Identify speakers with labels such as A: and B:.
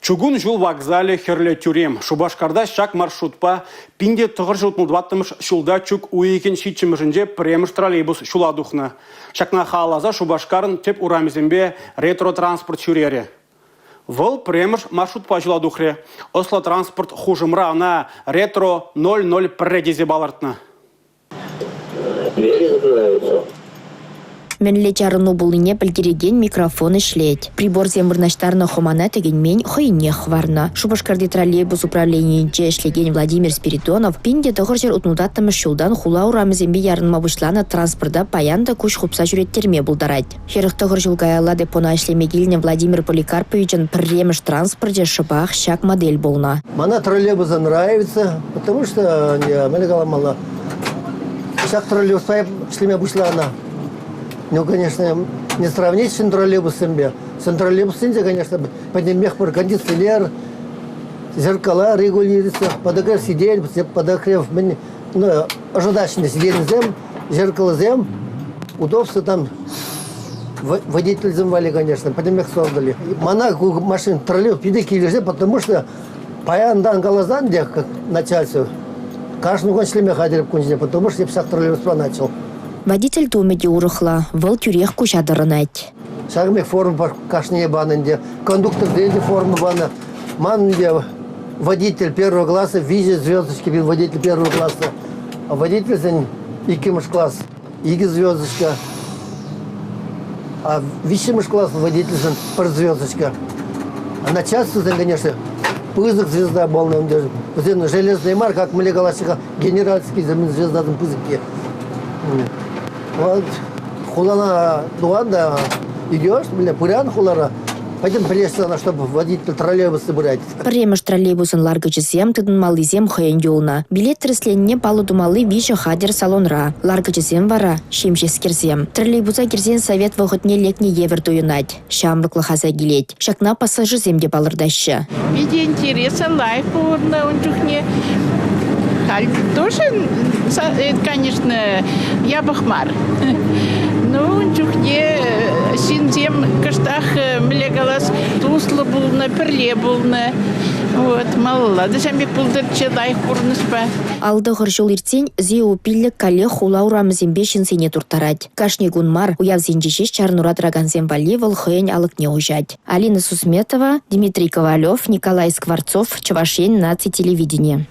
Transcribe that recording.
A: Чукун ҫул вокзалӗ Хӗрлӗ тӳрем. Шупашкарта ҫак маршрутпа 1964-мӗш ҫулта чӳк уйӑхӗн 7-мӗшӗнче пӗрремӗш троллейбус ҫула тухнӑ. Ҫакна халалласа Шупашкарӑн тӗп урамӗсемпе ретро-транспорт ҫӳрерӗ. Вӑл пӗрремӗш маршрутпа ҫула тухрӗ. Ӑслӑ транспорт хушӑмра ӑна ретро 001 тесе палӑртнӑ.
B: Двери закрываются.
C: Мӗнле чарӑну пулнине пӗлтерекен микрофон ӗҫлет. Приборсем вырнаҫтарнӑ хӑмана тӗкӗнмен, хӑйӗннех хӑварнӑ. Шупашкарти троллейбус управленийӗнче ӗҫлекен Владимир Спиридонов 1964 ҫултан хула урамӗсемпе ярӑнма пуҫланӑ транспорта паян та куҫ хупса ҫӳреттерме пултарать. 49 ҫул каялла депона ӗҫлеме килнӗ Владимир Поликарповичӑн пӗрремӗш транспорчӗ шӑпах ҫак модель пулнӑ.
D: Мана троллейбусы нравится, потому что, мӗнле каламалла, ҫак троллейбуспа ӗҫлеме пуҫланӑ. Ну, конечно, не сравнить с троллейбуссемпе. Ҫӗн троллейбуссенче, конечно, пӗтӗмпех пур кондиционер, зеркала регулируются, подогрев сиденья, подогрев мӗн, ну, ӑшӑтаҫҫӗ сиденьсем, зеркалӑсем, удобство там водительсем валли, конечно, пӗтӗмпех создали. Мана ку машин троллейбус питӗ килӗшет, потому что паянтан каласан те, как начальство, кашни кун ӗҫлеме хатӗр кун ҫине, потому что эп ҫак троллейбуспа начал.
C: Водитель тумӗ те урӑхла, вӑл тӳрех куҫа тӑрӑнать.
D: Ҫакӑн пек форма кашнине панӑ ӗнтӗ. Кондукторсене те форма панӑ. Ман ӗнтӗ водитель первого класса, виҫӗ звездочки водитель первого класса. Водительсен иккӗмӗш класс икӗ звездочка, а виҫҫӗмӗш класс водительсен пӗр звездочка. А начальствӑсен, конечно, пысӑк звезда пулнӑ ӗнтӗ. Вӗсен железный мар, как мӗнле калаҫҫӗ-ха, генеральский звездасем пысӑкки. Вот хулана туған да идешь, бля, пыран хулара, пӗтӗм пӗлес ӑна, чтобы водитель троллейбусы пырать.
C: Пӗрремӗш троллейбусӑн ларкӑчӗсем, тытӑнмаллисем хӑйӗн юлнӑ. Билет тӗрӗсленине паллӑ тумалли виҫӗ хатӗр салонра. Ларкӑчӗсем вара – ҫемҫескерсем. Троллейбуса кӗрсен совет вӑхӑтне лекнӗ евӗр туйӑнать. Ҫамрӑклӑх аса килет. Ҫакна пассажирсем те палӑртаҫҫӗ.
E: Питӗ интереслӗ, лайӑх пулнӑ ун чухне. Халь тоже, конечно, япӑх мар. Ну, ун чухне ҫынсем кӑштах, мӗнле калас, туслӑ пулнӑ, пӗрле пулнӑ. Вот, малалла та ҫавӑн пек пултӑрччӗ лайӑх пурнӑҫпа.
C: Алтӑхӑр ҫул иртсен ЗИУ-5 каллех хула урамӗсемпе ҫынсене турттарать. Кашни кун мар, уявсенче ҫеҫ чарӑнура тӑракансем валли вӑл хӑйӗн алӑкне уҫать. Алина Сусметова, Дмитрий Ковалев, Николай Скворцов, Чӑваш Ен наци телевиденийӗ.